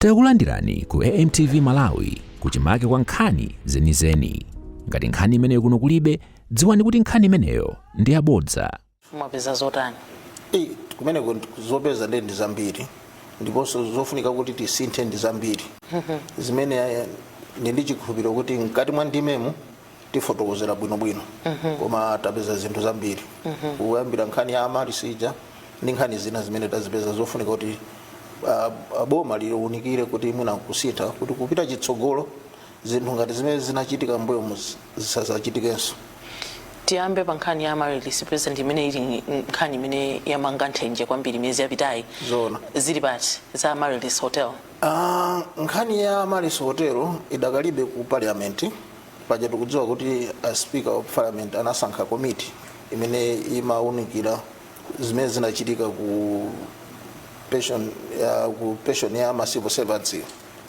Takulandirani ku AMTV Malawi, kuchimake kwa nkhani zenizeni. Ngati nkhani imeneyo kuno kulibe, dziwani kuti nkhani imeneyo ndi yabodza. Mwapeza zotani? Kumeneko zopeza ndi zambiri, ndiponso zofunika kuti tisinthe ndi zambiri, zimene ndi chikhulupiriro kuti mkati mwa ndimemu tifotokozera bwinobwino. Koma tapeza zinthu zambiri, kuyambira nkhani ya Amaryllis ija ndi nkhani zina zimene tazipeza zofunika kuti boma liwunikire, kuti mwina kusintha, kuti kupita chitsogolo zinthu ngati zimene zinachitika mbuyo zisazachitikenso. Tiyambe pa nkhani ya Amaryllis, President, imene ili nkhani imene yamanga nthenje kwambiri miyezi yapitayi. Zona. Zili pati za Amaryllis Hotel? Nkhani ya Amaryllis Hotel idakalibe ku Parliament. Paja tikudziwa kuti a Speaker of Parliament anasankha committee imene imawunikira zimene zinachitika ku pension ya ma civil servants,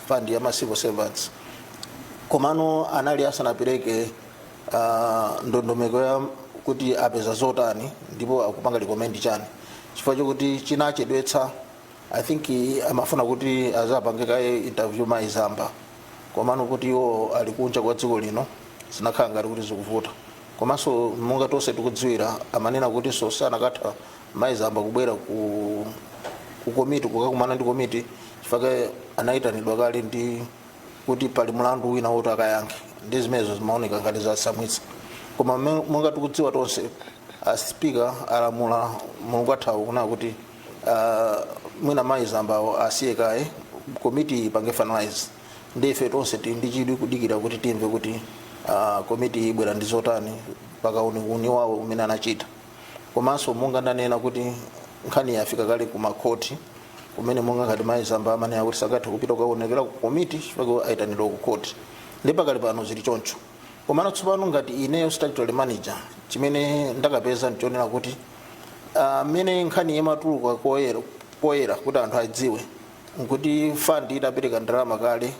fund ya ma civil servants. Komano anali asanapereke ndondomeko ya kuti apeza zotani ndipo akupanga recommend chani, chifukwa chokuti chinachedwetsa, I think amafuna kuti azapange kaye interview Mayi Zamba, komano kuti iwo ali kunja kwa dziko lino, zinakhala ngati kuti zikuvuta. Komanso monga tonse tikudziwira, amanena kuti so sanakatha Mayi Zamba kubwera ku komiti, kukakumana ndi komiti, chifukwa anayitanidwa kale ndi kuti pali mlandu wina woti akayankhe, ndi zimenezo zimaoneka ngati zasamwitsa. Koma monga tikudziwa tonse, a Speaker alamula Mulungu athawu kunena kuti mwina Mayi Zambawo asiye kaye, komiti ipange finalize. Ndi ife tonse tili ndi chidwi kudikira kuti timve kuti komiti ibwera ndi zotani pakauniuni wawo umene anachita. Komanso monga ndanena kuti nkhani yafika kale ku makhoti, kumene monga ngati Mayi Zamba amanena kuti sangathe kupita kukaonekera ku komiti chifukwa ayitanidwa ku khoti, ndi pakali pano zili choncho. Komano tsopano ngati ineyo statutory manager, chimene ndakapeza nchonena kuti mmene nkhani imatuluka poyera poyera kuti anthu adziwe, nkuti fund itapereka ndalama kale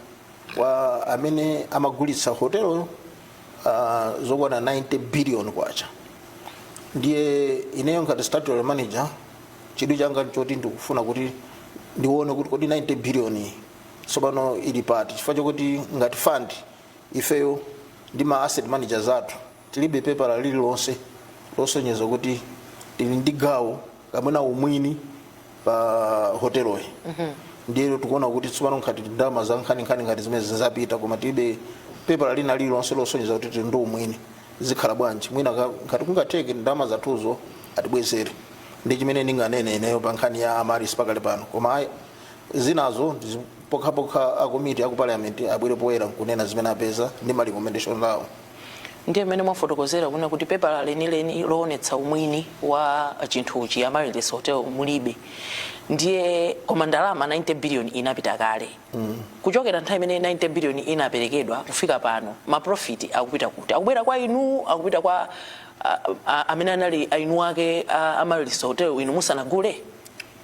kwa amene amagulitsa hoteloyo zokwana 90 billion kwacha. Ndiye ineyo ngati statutory manager, chidwi changa nchoti ndikufuna kuti ndione kuti kodi 90 billion tsopano ili pati, chifukwa chokuti ngati fund ifeyo ndi ma asset managers athu tilibe pepala lililonse losonyeza kuti tili ndi gawo kapena umwini pa hoteloyi. Ndiye tikuona kuti tsopano nkhati ndalama za nkhaninkhani ngati zimene zinzapita, koma tilibe pepala lina lililonse losonyeza kuti tili ndi umwini, zikhala bwanji? Mwina ngati kungatheke, ndalama zathuzo atibwezere. Ndi chimene ndinganene ineyo pa nkhani ya Amaryllis pakali pano. Koma ayi, zinazo pokhapokha akomiti aku Parliament abwere poyera nkunena zimene apeza ndi ma recommendation awo. Ndiye mmene mwafotokozera kuna kuti pepala lenileni loonetsa umwini wa chinthuchi, Amaryllis Hotel, mulibe, ndiye koma ndalama 90 billion inapita kale. Kuchokera nthawi imene 90 billion inaperekedwa kufika pano, ma profit akupita kuti? Akubwera kwa inu? Akupita kwa amene anali ainu ake Amaryllis Hotel inu musanagule?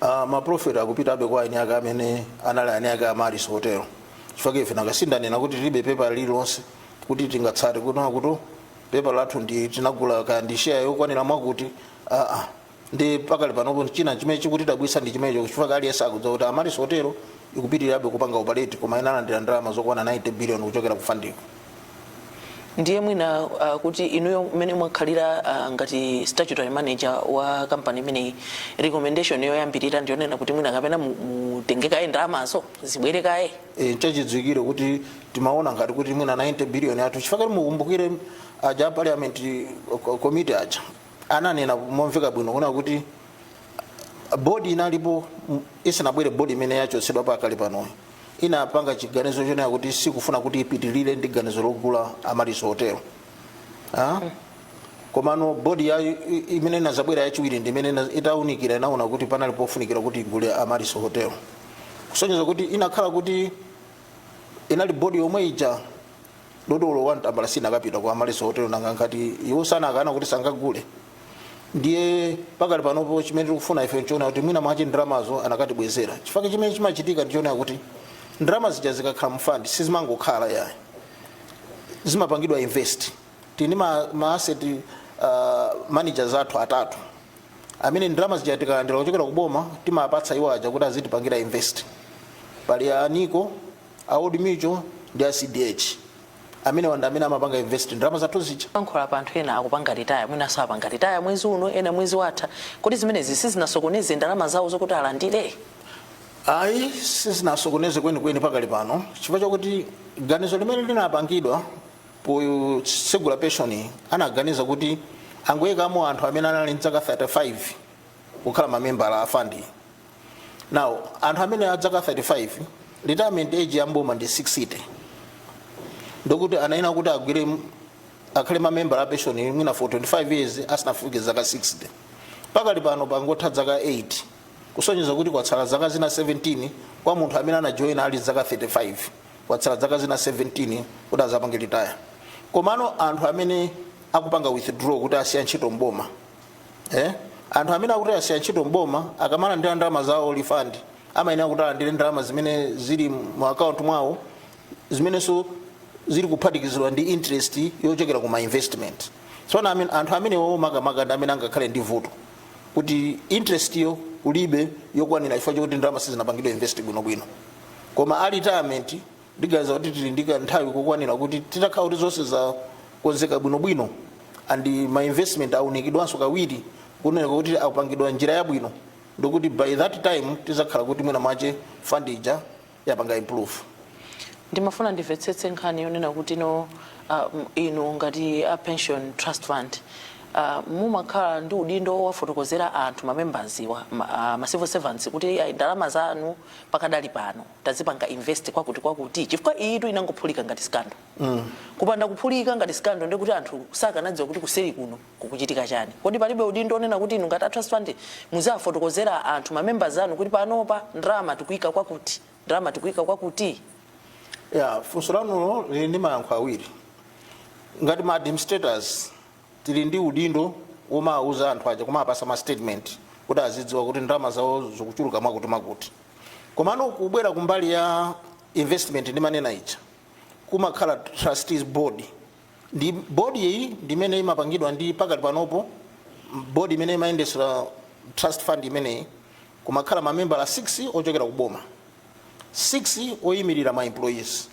Ma profit akupitabe kwa eni ake amene anali eni ake Amaryllis Hotel, chifukwa ife nakasindanena kuti tilibe pepa lililonse kuti tingatsate kuti kuti pepa lathu ndi tinagula kaya ndi share yokwanira mwakuti. Ndi pakali panopo china chimene chikutidabwitsa ndi chimenecho, chifukwa aliyense akudziwa kuti Amaryllis Hotel ikupitirirabe kupanga operate, koma inalandira ndalama zokwana 90 billion kuchokera ku fundiko. Ndiye mwina kuti inuyo mmene mwakhalira ngati statutory manager wa kampani imeneyi, recommendation yoyambirira ndiyonena kuti mwina kapena mutenge kaye ndalamazo zibwere kaye? Nchachidziwikire kuti timaona ngati kuti mwina 90 billion yathu, chifukwa mukumbukire aja Parliament committee aja ananena momveka bwino kuna kuti board inalipo isanabwere board imene yachotsedwa pakali panoyi, inapanga chiganizo chonena kuti sikufuna kuti ipitilire ndi ganizo logula Amaryllis Hotel. Ah? Komano board ya imene inazabwera yachiwiri ndi imene itawunikira, inaona kuti panali pofunikira kuti igule Amaryllis Hotel, kusonyeza kuti inakhala kuti inali board yomwe ija, dotolo wa mtambala sinakapita ku Amaryllis Hotel. Nanga ngati iwo sanakana kuti sangagule? Ndiye pakali panopo chimene tikufuna ife nchiona kuti mwina mwachi ndalamazo anakatibwezera, chifukwa chimene chimachitika ndichiona kuti ndalama zija zikakhala mu fund sizimangokhala yayi, zimapangidwa invest. Tini ma asset managers athu atatu amene ndalama zija tikalandira kuchokera kuboma timapatsa iwo aja kuti azitipangira invest. Pali a NICO, a Old Mutual ndi a CDH. Amene wanda amene amapanga invest ndalama zathu zija. Pankhola pa anthu ena akupanga retire, mwinanso apanga retire mwezi uno, ena mwezi watha. Kodi zimenezi sizinasokoneze ndalama zawo zokuti alandire? Ayi, sizinasokoneze kwenikweni pakali pano, chifukwa chakuti ganizo limene linapangidwa potsegula pension, anaganiza kuti angoyikamo anthu amene anali mzaka 35 kukhala mamembala a fund. Now, anthu amene adzaka 35, retirement age ya mboma ndi 60, ndokuti anayenera kuti agwire, akhale mamembala a pension mwina for 25 years asanafike zaka 60. Pakali pano pangotha zaka 8, kusonyeza kuti kwatsala zaka zina 17 kwa munthu amene anajoyina ali zaka 35. Kwatsala zaka zina 17 kuti azapange retire. Komano anthu amene akupanga withdraw kuti asiya ntchito mboma, eh? Anthu amene akuti asiya ntchito mboma, akamalandira ndalama zawo refund, amayenera kuti alandire ndalama zimene zili mu account mwawo, zimenenso zili kuphatikizidwa ndi interest yochokera kuma investment. So anthu amenewo makamaka ndi amene angakhale ndi vuto kuti interest yo kulibe yokwanira, chifukwa chokuti ndalama sizinapangidwe invest bwinobwino. Koma a retirement, ndiganiza kuti tili ndi nthawi kokwanira kuti titakhala kuti zonse zakonzeka bwinobwino and ma investment aunikidwanso kawiri kunena kuti akupangidwa njira yabwino, ndikuti by that time tizakhala kuti mwina mwache fund ija yapanga improve. Ndimafuna ndimvetsetse nkhani yonena kuti no, inu ngati a Pension Trust Fund, mumakhala ndi udindo wafotokozera anthu, mamembers wa ma civil servants, kuti ayi, ndalama zanu pakadali pano tazipanga invest kwakuti kwakuti, chifukwa iyitu inangophulika ngati scandal. Kupanda kuphulika ngati scandal, ndikuti anthu sakanadziwa kuti kuseri kuno kukuchitika chani. Kodi palibe udindo onena kuti inu ngati a trust fund muzafotokozera anthu, mamembers anu, kuti panopa ndalama tikuyika kwakuti, ndalama tikuyika kwakuti? Ya, funso lanulo lili ndi mayankho awiri. Ngati ma administrators, tili ndi udindo womawuza anthu aja, kumapasa ma statement kuti azidziwa kuti ndalama zawo zikuchuluka mwakuti mwakuti. Komano kubwera kumbali ya investment ndimanena ija, kumakhala trustees board. Ndi board iyi ndimene imapangidwa ndi pakali panopo board imene imayendesera trust fund imeneyi, kumakhala mamembala 6 ochokera kuboma, 6 oyimirira ma employees,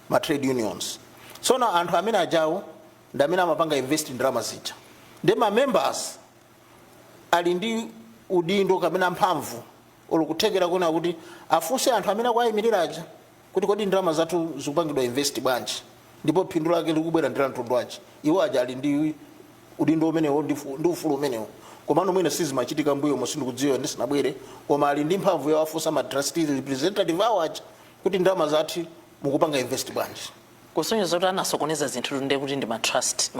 ma trade unions. Tsono anthu amene ajawo ndi amene amapanga invest ndalama zija, ndi ma members ali ndi udindo kapena mphamvu olokuthekera kuona kuti afunse anthu amene akuwayimirira aja kuti kodi ndalama zathu zikupangidwa invest bwanji, ndipo phindu lake likubwera ndi la mtundu wanji. Iwo aja ali ndi udindo umenewo ndi ufulu umenewo. Komano mwina sizimachitika mbuyo, sindikudziwa, ndisinabwere, koma ali ndi mphamvu yowafunsa ma trustees representative awo aja kuti ndalama zathu mukupanga invest bwanji. Kusonyeza kuti anasokoneza zinthu ndiye kuti ndi ma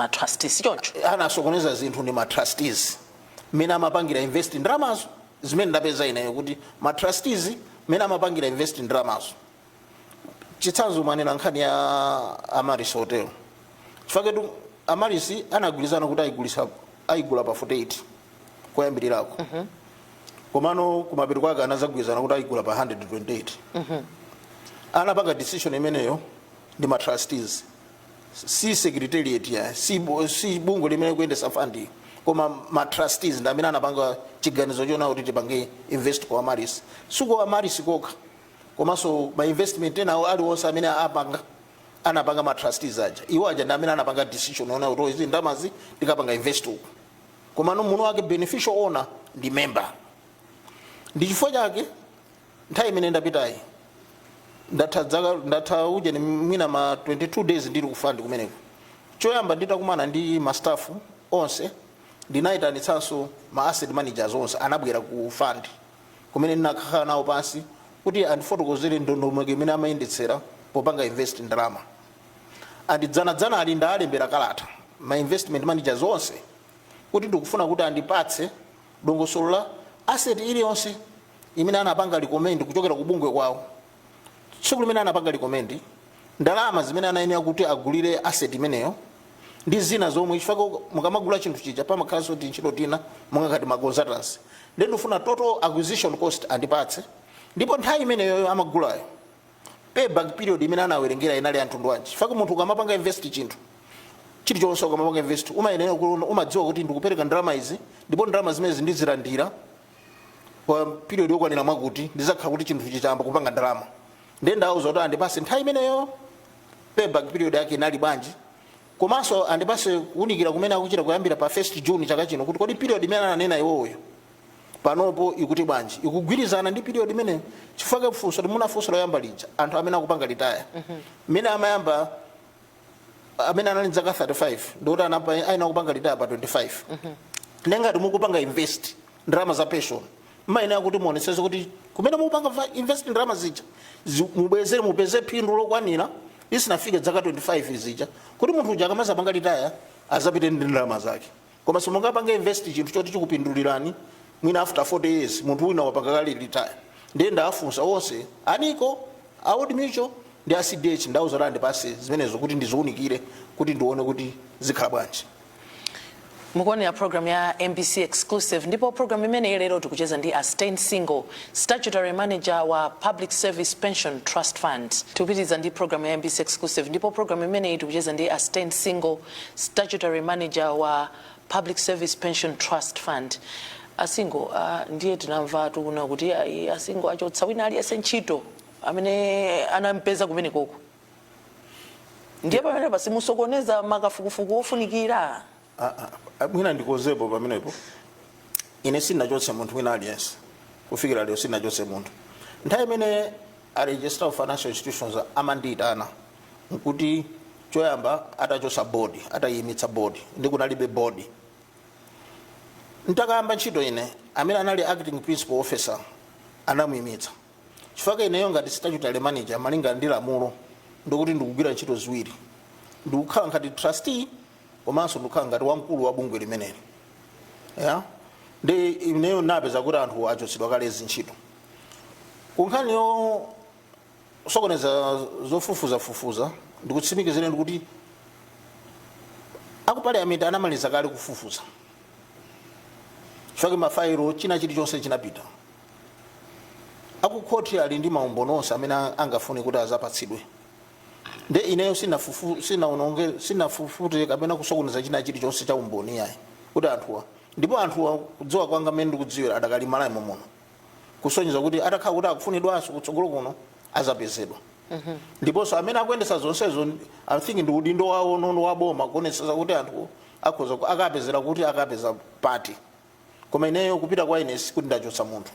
trustees, choncho? Anasokoneza zinthu ndi ma trustees mmene amapangira invest ndalamazo. Zimene ndapeza ineyo kuti ma trustees mmene amapangira invest ndalamazo. Chitsanzo, mwanena nkhani ya Amaryllis Hotel. Chifukwa Amaryllis anagwirizana kuti ayigulisa, ayigula pa 48 koyambirirako, komano kumapeto kwake anazagwirizana kuti ayigula pa 128. Anapanga decision imeneyo ndi ma trustees, si secretariat ya si bungwe limene kuyendesa fund, koma ma trustees ndi amene anapanga chiganizo chona kuti tipange invest ku Amaryllis. Siku Amaryllis kokha, komanso ma investment ena aliwonse amene apanga, anapanga ma trustees aja. Iwo aja ndi amene anapanga decision ona kuti izi ndalamazi tikapanga invest uku. Komano muno wake beneficial owner ndi member. Ndi chifukwa chake nthawi imene ndapitayi, ndatha zaka, ndatha uje ni mwina ma 22 days ndili ku fund kumeneko. Choyamba, nditakumana ndi ma staff onse, ndinayitanitsanso ma asset managers onse, anabwera ku fund kumene ndinakhala nawo pansi kuti andifotokozere ndondomeko imene amayendetsera popanga invest ndalama. And dzanadzana ali ndalembera kalata ma investment managers onse kuti ndikufuna kuti andipatse dongosolo la asset iliyonse imene anapanga recommend kuchokera ku bungwe kwawo, tsiku limene anapanga recommend, ndalama zimene anayenera kuti agulire asset imeneyo ndi zina zomwe, chifukwa mukamagula chinthu chija pamakhalanso ti ntchito tina monga ngati ma consultants. Ndi ndifuna total acquisition cost andipatse, ndipo nthawi imeneyo amagulayo, payback period imene anawerengera inali ya mtundu wanji. Chifukwa munthu ukamapanga invest chinthu chilichonse, ukamapanga invest, umayenera umadziwa kuti ndikupereka ndalama izi, ndipo ndalama zimenezi ndizilandira kwa period yokwanira mwakuti, ndizakhala kuti chinthu chichamba kupanga ndalama. Ndiye ndawuza kuti andipase nthawi imeneyo payback period yake inali bwanji, komanso andipase kuwunikira kumene akuchita kuyambira pa 1 June chaka chino, kuti kodi period imene ananena iwoyo panopo ikuti bwanji, ikugwirizana ndi period imeneyo? Chifukwa funso limunafunso loyamba lija, anthu amene akupanga retire mmene amayamba, amene anali zaka 35, ndikuti ayina kupanga retire pa 25. Nengati mukupanga invest ndalama za pension, mmayenera kuti muonetsetse kuti kumene mukupanga invest ndalama zija mubwezere, mupeze phindu lokwanira isinafike zaka 25 zija, kuti munthu uja akamazapanga retire azapite ndi ndalama zake. Koma simungapanga invest chinthu choti chikupindulirani mwina after 40 years, munthu wina wapanga kale retire. Ndiye ndafunsa onse, a NICO, a Old Mutual ndi a CDH, ndauza kuti andipase zimenezo kuti ndiziwunikire, kuti ndione kuti zikhala bwanji. Mukuonera program ya MBC Exclusive, ndipo program imeneyi lero tikucheza ndi a Stain Singo, statutory manager wa Public Service Pension Trust Fund. Tikupitiriza ndi program ya MBC Exclusive, ndipo program imeneyi tikucheza ndi a Stain Singo, statutory manager wa Public Service Pension Trust Fund. Asingo, ndiye tinamva tikuna kuti ayi, Asingo achotsa wina aliyense ntchito amene anampeza kumene koko. Ndiye pamene pasimusokoneza makafukufuku ofunikira? Ah, ah, mwina ndikozepo pamenepo. Ine sindinachotse munthu wina aliyense. Kufikira lero sindinachotse munthu. Nthawi imene a Registrar of Financial Institutions amandiyitana, nkuti choyamba atachotsa board, atayimitsa board, ndi kunalibe board. Ntakayamba ntchito ine, amene anali acting principal officer anamuyimitsa, chifukwa ineyo ngati statutory manager, malinga ndi lamulo, ndikuti ndikugwira ntchito ziwiri: ndikukhala ngati trustee komanso ndikukhala ngati wamkulu wa bungwe limeneli. Ya, ndi ineyo napeza kuti anthu achotsedwa kale zintchito. Kunkhani yosokoneza zofufuzafufuza, ndikutsimikizire ndikuti aku Parliament anamaliza kale kufufuza, chifukwa mafailo, china chilichonse chinapita. Akukhoti ali ndi maumboni onse amene angafune kuti azapatsidwe. Nde ineyo sinaononge, sinafufute kapena kusokoneza china chilichonse cha umboni, yayi, kuti anthuwa, ndipo anthuwa, kudziwa kwanga mmene ndikudziwira, adakali Malawi muno, kusonyeza kuti atakhala kuti akufunidwanso kutsogolo kuno azapezedwa. Ndiponso amene akuyendesa zonsezo, I think ndi udindo wawo nono wa boma kuonetsetsa kuti anthu akhoza akapezera kuti akapeza pati. Koma ineyo kupita kwa ine sikuti ndachotsa munthu,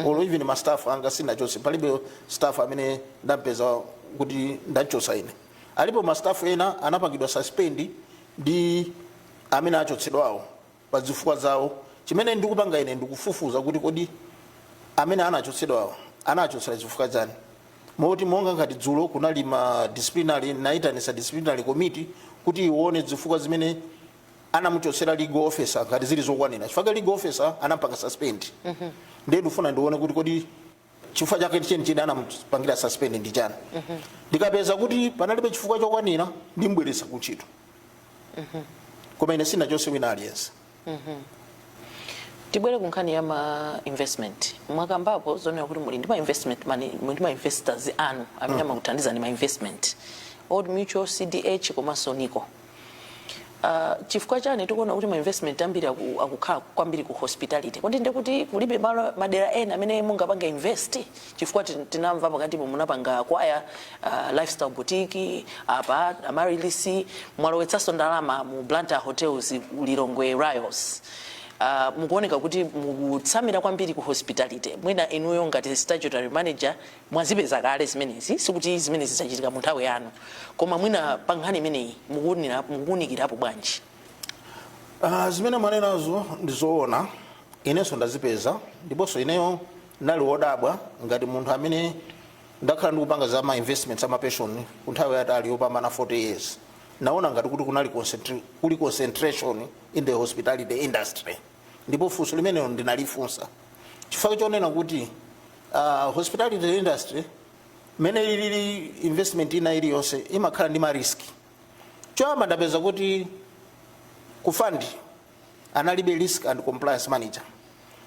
olo even ma staff anga sindachotse. Palibe staff amene ndampeza kuti ndachotsa ine. Alipo ma staff ena anapangidwa suspend ndi amene achotsedwawo pa zifukwa zawo. Chimene ndikupanga ine, ndikufufuza kuti kodi amene anachotsedwawo anachotsera zifukwa chani, moti monga ngati dzulo kunali ma disciplinary, naitanisa disciplinary committee kuti ione zifukwa zimene anamuchotsera legal officer, ngati zili zokwanira, chifukwa legal officer anampanga suspend. Ndiye ndifuna ndione kuti kodi chifukwa chake chenicheni anamupangira suspend ndi chani. Ndikapeza kuti panalibe chifukwa chokwanira, ndimbweretsa kuntchito. Koma ine sindinachotse wina aliyense. Tibwere ku nkhani ya ma investment. Mwakambapo zonena kuti muli ndi ma investment money, muli ndi ma investors anu amene amakuthandiza ndi ma investment, Old Mutual, CDH komanso NICO. Chifukwa chani tikuona kuti ma investment ambiri akukhala kwambiri ku hospitality? Kodi ndi kuti kulibe malo, madera ena amene mungapange invest? Chifukwa tinamva pakatipo munapanga acquire Lifestyle Boutique, apa Amaryllis, mwalowetsanso ndalama mu Blantyre Hotels, Lilongwe Rios. Mukuoneka kuti mukutsamira kwambiri ku hospitality. Mwina inuyo ngati statutory manager mwazipeza kale zimenezi, sikuti zimenezi zachitika mu nthawi yanu, koma mwina pa nkhani imeneyi mukuwunikirapo bwanji? Zimene mwanenazo ndi zoona. Inenso ndazipeza, ndiponso ineyo ndinali wodabwa ngati munthu amene ndakhala ndikupanga za ma investments ama pension ku nthawi yatali yopambana 40 years. Naona ngati kuti kunali kuli concentration in the hospitality industry, ndipo funso limenelo ndinalifunsa chifukwa chonena kuti hospitality industry mene ilili, investment ina iliyonse imakhala ndi ma risk. Choyamba, ndapeza kuti ku fund analibe risk and compliance manager,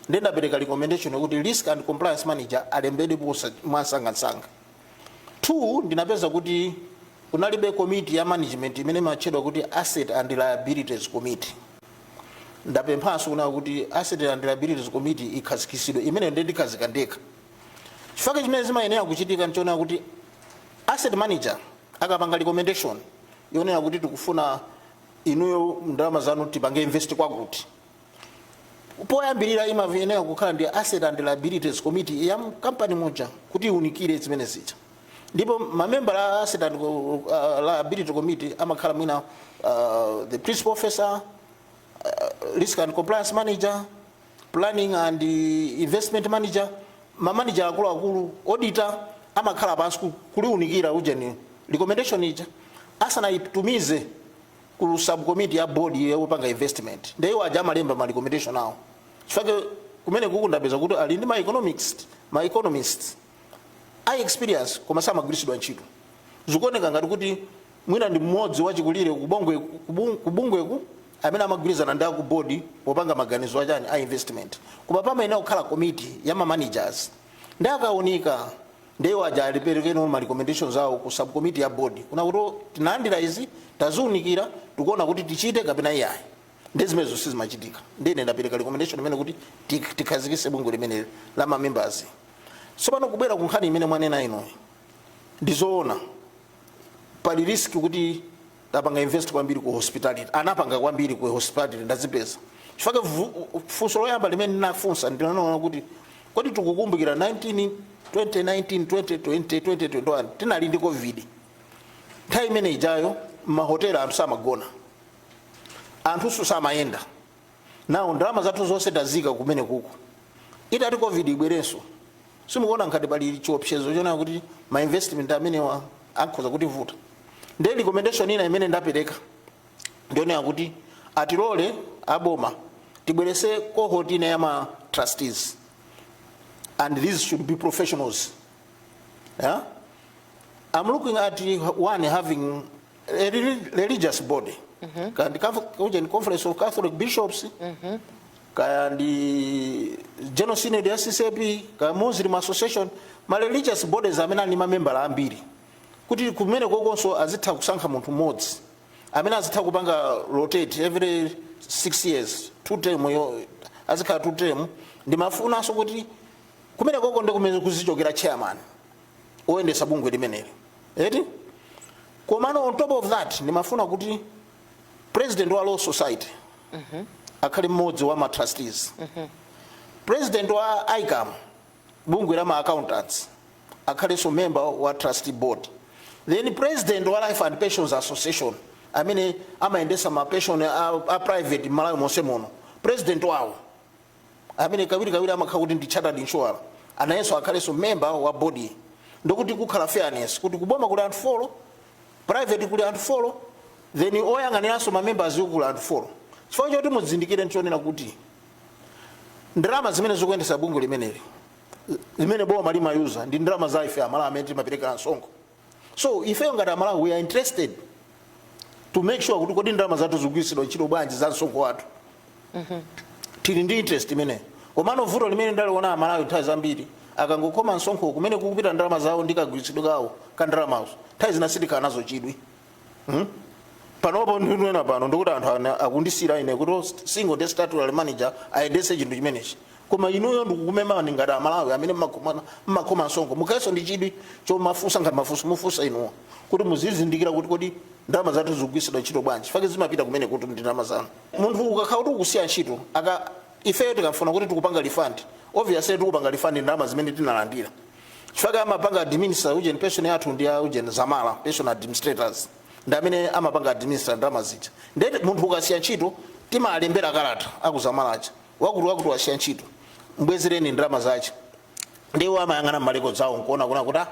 ndiye ndapereka recommendation yokuti risk and compliance manager alembedwe mwansangansanga. Two, ndinapeza kuti kunalibe committee ya management imene imatchedwa kuti Asset and Liabilities Committee. Ndapemphanso kuna kuti Asset and Liabilities Committee ikhazikitsidwe, imene ndiye ndikhazika ndekha. Chifukwa chimene zimayenera kuchitika nchionera kuti asset manager akapanga recommendation yonena kuti tikufuna inuyo ndalama zanu tipange invest kwakuti, poyambirira imayenera kukhala ndi asset and liabilities committee ya kampani muja kuti iunikire zimene zija. Ndipo mamembala a asset and liability committee amakhala mwina the principal officer, risk and compliance manager, planning and investment manager, mamanager akuluakulu, auditor, amakhala pansi kuliunikira ujeni recommendation ija asanayitumize ku subcommittee ya board yopanga investment. Ndiye aja amalemba ma recommendation awo. Chifukwa kumene kuku ndapeza kuti ali ndi ma economists a experience, koma samagwiritsidwa ntchito. Zikuoneka ngati kuti mwina ndi mmodzi wachikulire kubungweku amene amagwirizana ndi aku board popanga maganizo achani, a investment. Koma pamayenera kukhala committee ya ma managers, ndi akaunika, ndiye aja aliperekeno ma recommendations awo ku subcommittee ya board kuna kuti tinalandira izi, taziunikira, tikuona kuti tichite kapena iyayi. Ndi zimenezo sizimachitika. Ndine ndapereka recommendation imene kuti tikhazikitse bungwe limene la ma members. Tsopano kubwera ku nkhani imene mwanena inoyi, ndizoona, pali risk kuti tapanga invest kwambiri ku hospitality, anapanga kwambiri ku hospitality. Ndazipeza chifukwa funso loyamba limene ndinafunsa ndinaona kuti kodi tikukumbukira 19 2019, 2020, 2021 tinali ndi COVID. Nthawi imene ijayo mmahotela anthu samagona, anthuso samayenda nawo, ndalama zathu zonse tazika kumene kuku. Itati COVID ibwerenso, simukuona ngati pali chiopsezo chonena kuti ma investment amenewa akhoza kutivuta? Ndiye recommendation ina imene ndapereka ndionera kuti atilole aboma tibwerese cohort ina ya ma trustees, and these should be professionals, yeah? I'm looking at one having a religious body, kandi kuja Conference of Catholic Bishops, kaya ndi General Synod ya CCAP, kaya Muslim Association, ma religious bodies amene ali mamembala ambiri, kuti kumene kokonso azitha kusankha munthu mmodzi amene azitha kupanga rotate every 6 years, two term yo, azikhala two term. Ndimafunanso kuti kumene koko ndi kumene kuzichokera chairman oyendesa bungwe limeneli, eti? Komano on top of that, ndimafuna kuti president wa Law Society akhale mmodzi wa ma trustees, president wa ICAM, bungwe la ma accountants, akhalenso member wa trustee board, then president wa Life and Pensions Association, amene amayendesa ma pension a private m'Malawi monse muno, president wawo amene kawiri kawiri amakhala kuti ndi chartered insurer, anayenso akhalenso member wa board. Ndikuti kukhala fairness kuti kuboma kuli anthu 4, private kuli anthu 4, then oyang'aniranso ma members kuli anthu 4. Chifukwa choti muzindikire nchonena kuti ndalama zimene zikuyendesa bungwe limeneli, limene boma limayuza, ndi ndalama za ife Amalawi amene timapereka msonkho. So ifeyo ngati Amalawi, we are interested to make sure kuti kodi ndalama zathu zikugwiritsidwa ntchito bwanji, za msonkho wathu. Tili ndi interest imeneyo. Komano vuto limene ndaliona, Amalawi nthawi zambiri akangokhoma msonkho, kumene kukupita ndalama zawo ndi kagwiritsidwe kawo ka ndalamazo, nthawi zina sitikhala nazo chidwi, Panopo ndinena pano ndikuti anthu akundisira ine kuti single ndi statutory manager ayendese chinthu chimenechi. Koma inuyo ndikukumemani ngati Amalawi amene mmakhoma msonkho, mukhalenso ndi chidwi chomafunsa ngati mafunso mufunsa inuwo, kuti muzizindikira kuti kodi ndalama zathu zikugwiritsidwa ntchito bwanji, fake zimapita kumene kuti ndi ndalama zanu. Munthu ukakhala kuti ukusiya ntchito, aka ifeyo tikafuna kuti tikupanga refund, obviously tikupanga refund ndalama zimene tinalandira, chifukwa amapanga administer ujeni pension yathu ndi ya ujeni Zamara Pension Administrators, ndi amene amapanga administer ndalama zija. Ndeti munthu ukasiya ntchito, timalembera kalata akuzamalacha, wakuti wakuti wasiya ntchito, mbwezereni ndalama zace. Ndiwo amayang'ana mma records awo nkuona kuna kuti ah,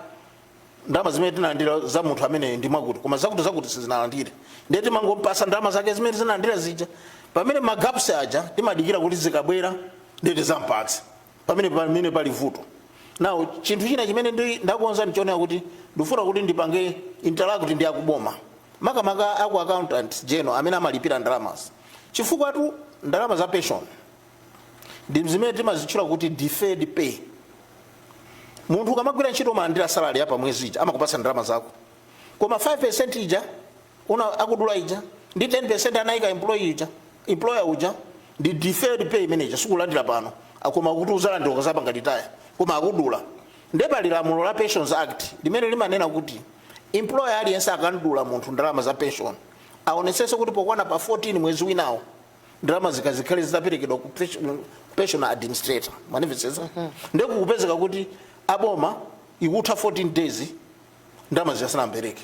ndalama zimene tinalandira za munthu amene ndi mwakuti, koma zakuti zakuti sizinalandire. Ndiye timangompasa ndalama zake zimene zinalandira zija, pamene ma gaps aja timadikira kuti zikabwera ndiye tizampatse. Pamene pali vuto. Now, chinthu china chimene ndakonza ndichonera kuti ndifuna kuti ndipange interact ndi akuboma, makamaka aku Accountant General amene amalipira ndalamazi, chifukwa tu ndalama za pension ndi zimene timazitchula kuti deferred pay. Munthu ukamagwira ntchito umalandira salary ya pamwezi ija, amakupatsa ndalama zako, koma 5% ija una akudula ija ndi 10% anayika employee ija, employer uja, ndi deferred pay manager. Sikulandira pano, koma kuti uzalandira ukazapanga retire, koma akudula. Nde pali lamulo la Pensions Act limene limanena kuti employer aliyense akandula munthu ndalama za pension, aonetsetse kuti pokwana pa 14 mwezi winawo ndalama zikazikhale zitaperekedwa ku pension administrator. Mwanimvetsetsa? Nde kukupezeka kuti aboma ikutha 14 days ndalama zisanampereke.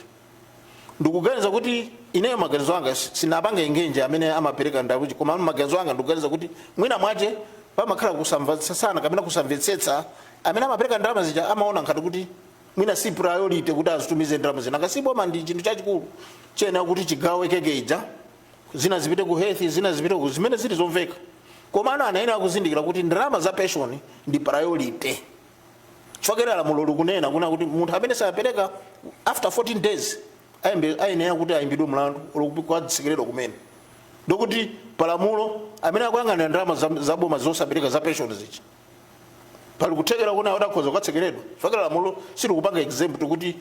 Ndikuganiza kuti ineyo maganizo anga, sinapange engage amene amapereka ndakuti, koma maganizo anga ndikuganiza kuti mwina mwache pamakhala kusamvetsetsana kapena kusamvetsetsa. Amene amapereka ndalama zija amaona ngati kuti mwina si priority kuti azitumize ndalama zina. Kasi boma ndi chinthu chachikulu chena kuti chigawe keke ija, zina zipite ku health, zina zipite ku zimene zili zomveka, koma ana anayenera kuzindikira kuti ndalama za pension ndi priority, chifukwa lamulo likunena kuna kuti munthu amene sapereka after 14 days ayenera kuti ayimbidwe mlandu kwatsekeredwa kumene. Ndikuti palamulo amene akuyang'anira ndalama za boma zosapereka za pension zichi, pali kuthekera kuna adakhoza kukatsekeredwa, chifukwa lamulo silikupanga exempt kuti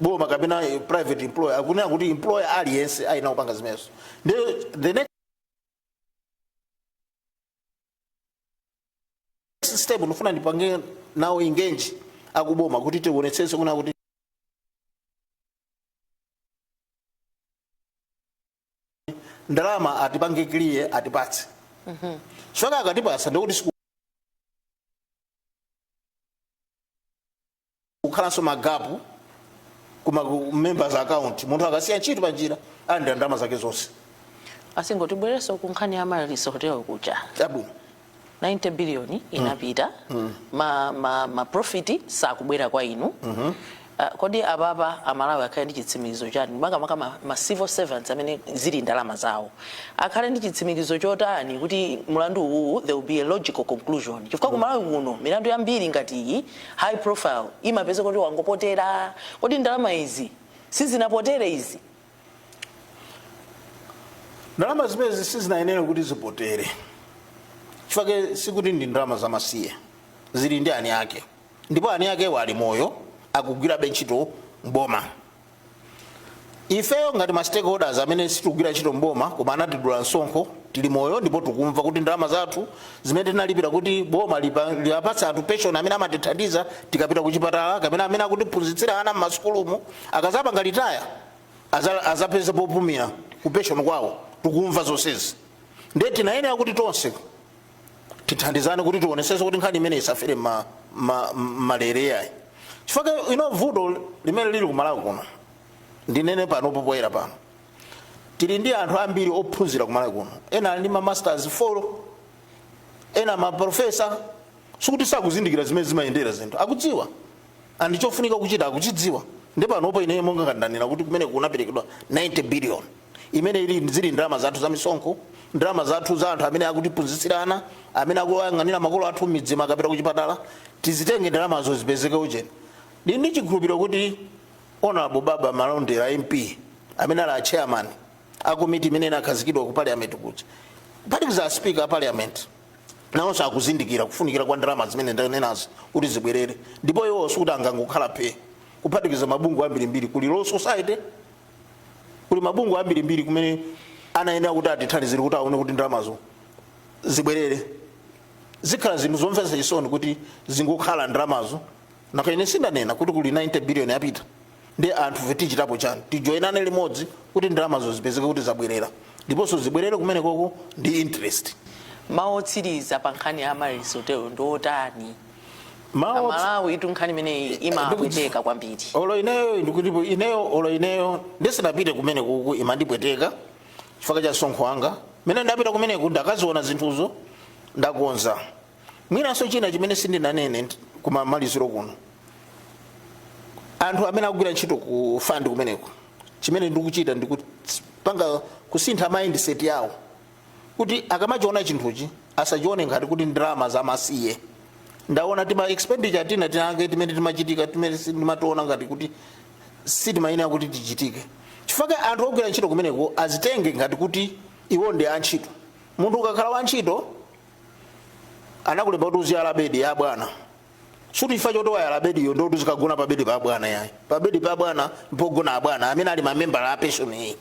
boma kapena private employer. Akunena kuti employer aliyense ayenera kupanga zimenezo. Ndi the next step ndifuna ndipange nawo engage akuboma kuti tionetsetse kuna kuti ndalama atipange clear, atipatse, chifukwa akatipatsa ndikuti kukhalanso ma gap kuma ku members account. Munthu akasiya ntchito panjira alandira ndalama zake zonse. Asingotibwereso ku nkhani ya Amaryllis Hotel kuja. Chabwino. 90 billion inapita, ma profit sakubwera kwa inu. Kodi apapa Amalawi akhale ndi chitsimikizo chani, makamaka ma civil servants amene zili ndalama zawo, akhale ndi chitsimikizo chotani kuti mlandu uwu there will be a logical conclusion? Chifukwa ku Malawi kuno milandu yambiri ngati iyi, high profile, imapeza kuti wangopotera. Kodi ndalama izi sizinapotere izi? Ndalama zimene sizinayenera kuti zipotere, chifukwa sikuti ndi ndalama zamasiye, zili ndi ani ake, ndipo ani akewo ali moyo, akugwirabe ntchito mboma. Ifeyo ngati ma stakeholders amene sitikugwira ntchito mboma koma anatidula msonkho, tili moyo ndipo tikumva kuti ndalama zathu zimene tinalipira kuti boma lipatse anthu pension, amene amatithandiza tikapita ku chipatala kapena amene akutiphunzitsira ana m'masukulumu, akazapanga retire azapeze popumira ku pension kwawo, tikumva zonsezi. Ndiye tinayenera kuti tonse tithandizane kuti tionesese kuti nkhani imene isafere malere yayi, chifukwa ino vuto limene lili kumalawi kuno, ndinene pano popoyera pano, tili ndi anthu ambiri ophunzira kumalawi kuno. Ena ali ndi ma masters 4, ena ma professor. Sikuti sakuzindikira zimene zimayendera zinthu, akudziwa andi chofunika kuchita akuchidziwa. Ndi panopo ine monga ngandanena kuti kumene kunaperekedwa 90 billion imene ili zili ndalama zathu za misonkho, ndalama zathu za anthu amene akutiphunzitsirana, amene akuyang'anira makolo athu m'midzi akapita kuchipatala, tizitenge ndalamazo zipezeke ujeni. Ndi ndi chikhulupiriro kuti Honorable Baba Malondera MP, amene ali a chairman a komiti imene inakhazikidwa ku parliament kuja, kuphatikiza a speaker a parliament, nawonso akuzindikira kufunikira kwa ndalama zimene ndanenazo kuti zibwerere. Ndipo iwo sikuti angangokhala phe, kuphatikiza mabungwe ambirimbiri, kuli Law Society, kuli mabungwe ambirimbiri kumene anayenera kuti atithandizire kuti aone kuti ndalamazo zibwerere. Zikhala zinthu zomvetsa chisoni kuti zingokhala ndalamazo. Naka ine sindanena kuti kuli 90 billion yapita, ndi anthu fe tichitapo chani? Tijoinane limodzi kuti ndalamazo zipezeke kuti zabwerera, ndiponso zibwerere kumene koko ndi interest. Mawu otsiriza pa nkhani ya Amaryllis Hotel ndi otani? Mawu Amalawi itu nkhani imeneyi imapweteka kwambiri. Olo ineyo ndikuti ineyo, olo ineyo ndisinapite kumene kuku imandipweteka chifukwa cha msonkho wanga. Mene ndapita kumeneku ndakaziona zinthuzo, ndakonza. Mwinanso china chimene sindinanene kumamaliziro kuno, anthu amene akugwira ntchito ku fund kumeneko, chimene ndikuchita ndikupanga kusintha mindset yawo kuti akamachiona chinthuchi asachione ngati kuti ndalama zamasiye. Ndaona tima expenditure tina tinake timene timachitika timene timationa ngati kuti sitimayenera kuti tichitike, chifukwa anthu ogwira ntchito kumeneko azitenge ngati kuti iwo ndi antchito. Munthu ukakhala wantchito, anakulemba kuti uziyala bedi ya bwana, suti chifukwa choti wayala bediyo ndoti uzikagona pa bedi pa bwana yayi. Pa bedi pa bwana mpogona abwana amene ali mamembala a pension iyi,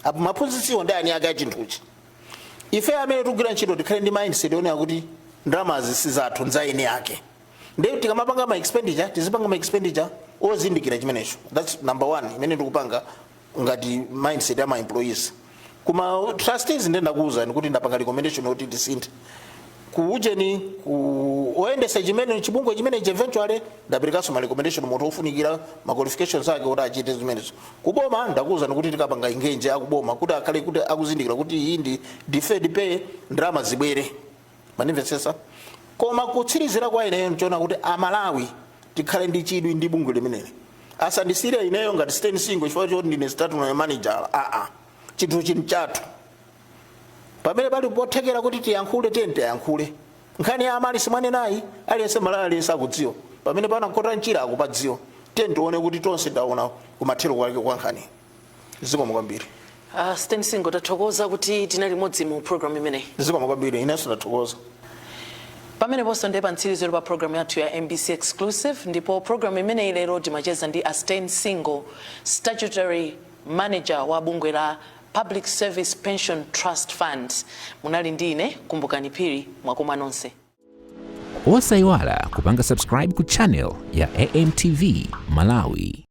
apo maphunzitsiwo ndi ani ake a chinthuchi. Ife amene tikugwira ntchito tikhale ndi mindset yonena kuti ndalamazi si zathu, nzaeni ake. Ndiye tikamapanga ma expenditure, tizipanga ma expenditure ozindikira chimenecho. That's number one imene ndikupanga ngati mindset ya ma employees. Kuma trustees, ndiye ndakuwuzani kuti ndapanga recommendation kuti tisinthe kuujeni ku oyendesa chimene chibungwe chimene. Eventually ndaperekanso ma recommendation, munthu ofunikira ma qualifications ake kuti achite zimenezo. Kuboma, ndakuwuzani kuti tikapanga engage akuboma kuti akhale kuti akuzindikira kuti iyi ndi deferred pay, ndalama zibwere. Manimvetsetsa? Koma kutsirizira kwa ineyo nchiona kuti Amalawi tikhale ndi chidwi ndi bungwe limeneli. Asandisire ineyo ngati Stan Singo chifukwa choti ndine statutory manager. Aa, chinthu chini chathu. Pamene pali pothekera kuti tiyankhule, tiye tiyankhule. Nkhani ya Amaryllis mwanenayi, aliyense Malawi aliyense akudziwa pamene panakhota mchira, akupadziwa. Tiye tione kuti tonse taona kumathero kwake kwa nkhani. Zikomo kwambiri. Stan Singo, tathokoza kuti tinali limodzi mu program imeneyi. Zikomo kwambiri, inenso ndathokoza. Pameneponso ndiye pamtsiriziro pa program yathu ya MBC Exclusive. Ndipo program imeneyi lero timacheza ndi a Stan Singo, statutory manager wa bungwe la Public Service Pension Trust Fund. Munali ndi ine Kumbukani Phiri. Mwakoma nonse. Osayiwala kupanga subscribe ku channel ya AMTV Malawi.